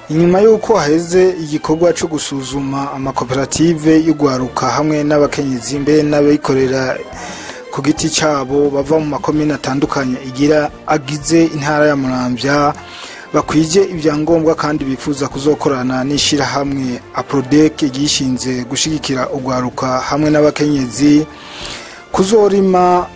Inyuma y'uko haheze igikorwa cyo gusuzuma amakoperative y'ugwaruka hamwe n'abakenyezi mbere n'abikorera ku giti cyabo bava mu makomine atandukanye igira agize intara ya Muramvya, bakwije ibyangombwa kandi bifuza kuzokorana n'ishirahamwe APRODEC gishinze gushigikira ugwaruka hamwe n'abakenyezi kuzorima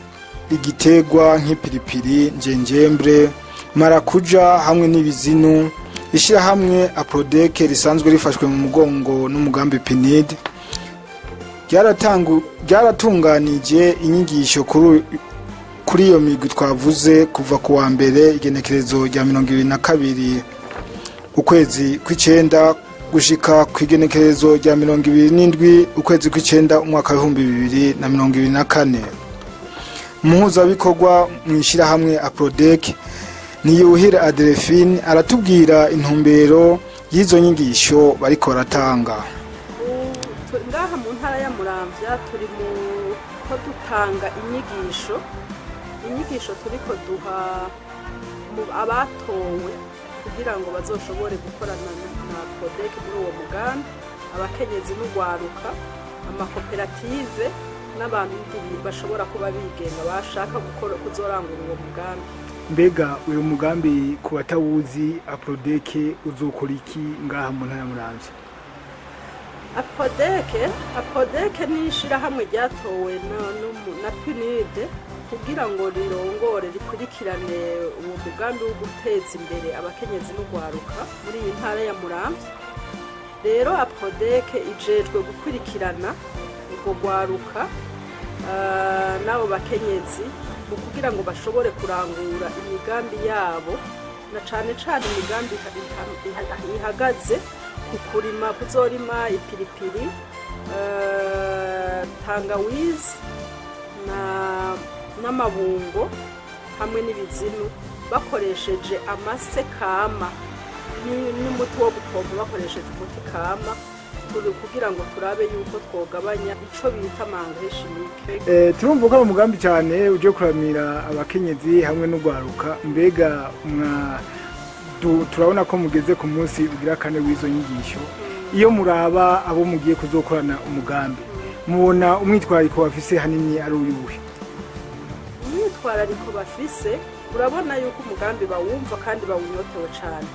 igitegwa nk'ipiripiri, njenjembre, marakuja hamwe n'ibizinu. Ishirahamwe APRODEC risanzwe rifashwe mu mugongo n'umugambi PNID ryaratunganije inyigisho kuri iyo migwi twavuze kuva ku wa mbere igenekerezo rya 22 ukwezi kw'icenda gushika ku igenekerezo rya 27 ukwezi kw'icenda umwaka w'ibihumbi bibiri na mirongo ibiri na kane. Umuhuzabikorwa mu ishirahamwe APRODEC, Niyuhira Adelphine, aratubwira intumbero y'izo nyigisho bariko baratanga. Ngaha mu ntara ya Muramvya turi mu ko dutanga inyigisho turiko duha mu abatowe kugira ngo bazoshobore gukorana na APRODEC muri uwo mugambi, abakenyezi n'ugwaruka, amakoperative n'abantu bashobora kuba bigenga bashaka gukora kuzorangura uwo mugambi. Mbega uyu mugambi, ku batawuzi, APRODEC uzokora iki ngaha mu ntara ya Muramvya? APRODEC ni ishirahamwe ryatowe na PNUD kugira ngo rirongore, rikurikirane uwo mugambi wo guteza imbere abakenyezi n'ugwaruka muri iyi ntara ya Muramvya. Rero APRODEC ijejwe gukurikirana urwo rwaruka n'abo bakenyezi mu kugira ngo bashobore kurangura imigambi yabo, na cane cane imigambi ihagaze ku kurima, kuzorima ipiripiri, tangawizi n'amabungo hamwe n'ibizinu, bakoresheje amase kama n'umuti wo gupompa, bakoresheje umuti kama, turi kugira ngo turabe yuko twogabanya ico bita engrais chimique. Turumva ko ari umugambi cyane uje kuramira abakenyezi hamwe n'ugwaruka. Mbega turabona ko mugeze ku munsi ugira kane w'izo nyigisho, iyo muraba abo mugiye kuzokorana umugambi, mubona umwitwarariko bafise hanini ari uyuhe? Umwitwarariko bafise, urabona yuko umugambi bawumva kandi bawunyotewe cane,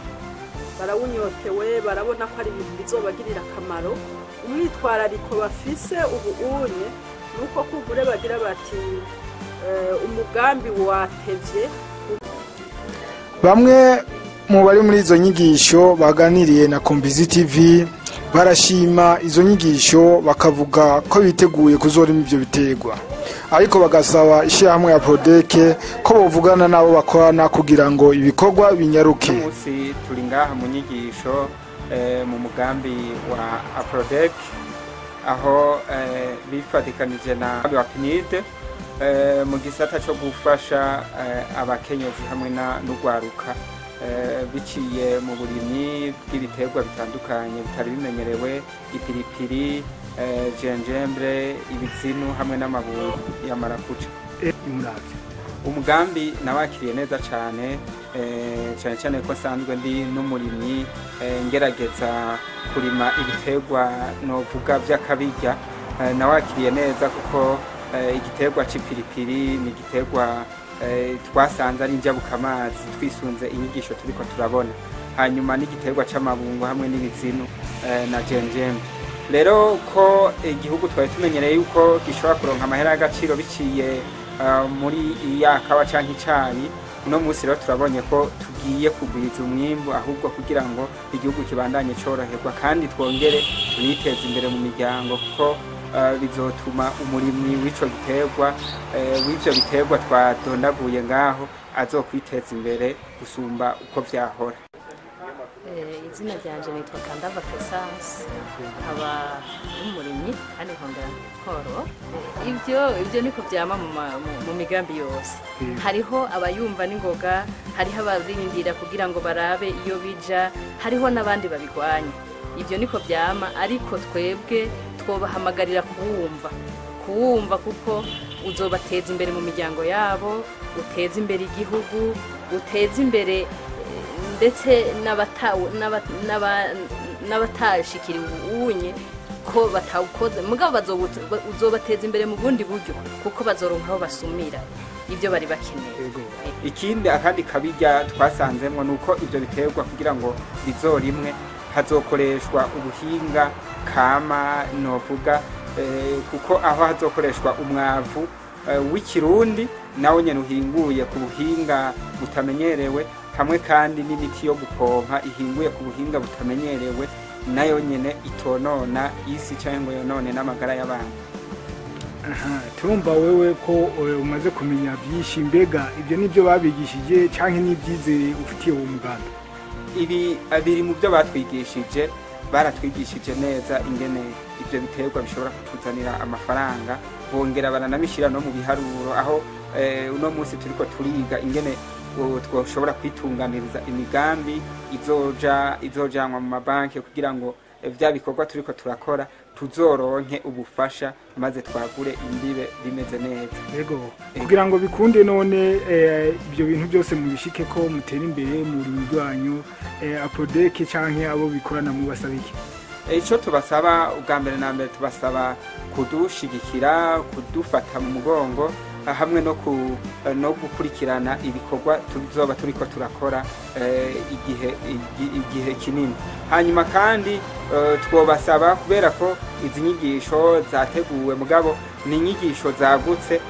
barawunyotewe, barabona ko ari ibintu bizobagirira akamaro. Umwitwarariko bafise ubu unye nuko kumbure bagira bati umugambi watevye. Bamwe mu bari muri izo nyigisho baganiriye na Kombizi TV barashima izo nyigisho, bakavuga ko biteguye kuzorima ivyo biterwa, ariko bagasaba ishyirahamwe ya APRODEC ko bovugana n'abo bakorana kugira ngo ibikorwa binyaruke. Uno munsi turi ngaha mu nyigisho mu mugambi wa APRODEC, aho bifatikanije na wa PNID mu gisata cyo gufasha abakenyezi hamwe n'ugwaruka biciye mu burimyi bw'ibiterwa bitandukanye bitari bimenyerewe: ipiripiri, gingembre, ibizinu hamwe n'amabungo ya marakuja. Imuravye Umugambi nawakiriye neza cyane, cyane cyane ko nsanzwe ndi n'umurimyi, ngerageza kurima ibiterwa novuga by'akabirya. Nawakiriye neza kuko igiterwa c'ipiripiri ni igiterwa twasanze ari njabukamazi twisunze inyigisho turiko turabona, hanyuma n'igiterwa c'amabungo hamwe n'ibizinu na gingembre. Rero ko igihugu twari tumenyereye yuko gishobora kuronka amahera y'agaciro biciye muri ya kawa canke icayi, uno munsi rero turabonye ko tugiye kugwiza umwimbu ahubwo, kugira ngo igihugu kibandanye coroherwa kandi twongere tuniteze imbere mu miryango, kuko bizotuma umurimyi w'ico giterwa, w'ivyo biterwa twadondaguye ngaho, azokwiteza imbere gusumba uko vyahora. Izina ryanje nitwa Kandava Crescence, nkaba ndi umurimyi kandi nkongera korora. Ibyo niko vyama mu migambi yose. Hariho abayumva n'ingoga, hariho abarindira kugira ngo barabe iyo bija, hariho n'abandi babigwanya. Ibyo niko vyama, ariko twebwe twobahamagarira kuwumva kuko uzobateza imbere mu miryango yabo, uteze imbere igihugu, uteze imbere Ndetse n'abatashikiriwe ubunye ko batawukoze, mugabo uzobateza imbere mu bundi buryo, kuko bazoronka aho basumira ibyo bari bakeneye. Ikindi akandi kabirya twasanzemwo nuko ibyo biterwa kugira ngo bizorimwe hazokoreshwa ubuhinga kama, novuga kuko aho hazokoreshwa umwavu w'ikirundi nawo nyene uhinguye ku buhinga butamenyerewe, hamwe kandi n'imiti yo gupompa ihinguye ku buhinga butamenyerewe, nayo nyene itonona isi cyangwa ngo yonone n'amagara y'abantu. Turumva wewe ko umaze kumenya byinshi. Mbega ibyo nibyo babigishije canke n'ibyizere ufitiye uwo mugambi? Ibi biri mu byo batwigishije. Baratwigishije neza ingene ibyo biterwa bishobora kutuzanira amafaranga, bongera baranabishyira no mu biharuro, aho uno munsi turiko turiga ingene twoshobora kwitunganiriza imigambi izojanwa mu mabanki, kugira ngo vya bikorwa turiko turakora tuzoronke ubufasha, maze twagure imbibe bimeze neza. Yego, kugira ngo bikunde none ibyo bintu byose mubishike ko mutera imbere mu rurimi rwanyu, Aprodec canke abo bikorana mubasaba iki? Icyo tubasaba ubwa mbere na mbere, tubasaba kudushigikira, kudufata mu mugongo, hamwe no gukurikirana ibikorwa tuzoba turiko turakora igihe kinini. Hanyuma kandi twobasaba, kubera ko izi nyigisho zateguwe, mugabo ni inyigisho zagutse,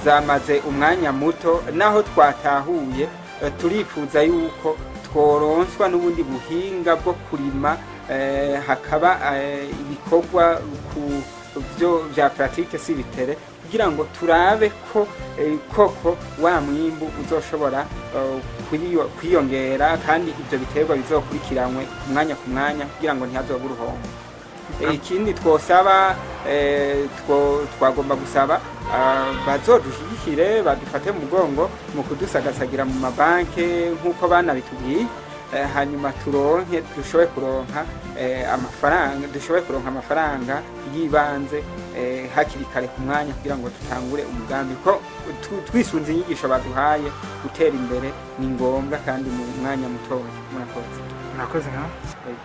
zamaze umwanya muto, naho twatahuye, turifuza yuko tworonswa n'ubundi buhinga bwo kurima, hakaba ibikorwa ku byo bya pratique sur terrain, kugira ngo turabe ko koko wa mwimbu uzoshobora kwiyongera, kandi ibyo biterwa bizokurikiranwe ku mwanya ku mwanya, kugira ngo ntihazobe uruhombo. Ikindi twosaba, twagomba gusaba bazodushyigikire, badufate mu mugongo mu kudusagasagira mu mabanke nk'uko banabitubwiye, hanyuma turonke dushobore kuronka amafaranga, dushobore kuronka amafaranga y'ibanze hakiri kare ku mwanya, kugira ngo dutangure umugambi, ko twisunze inyigisho baduhaye, gutera imbere ni ngombwa kandi mu mwanya mutoya. Murakoze. Murakoze nawe. Yego.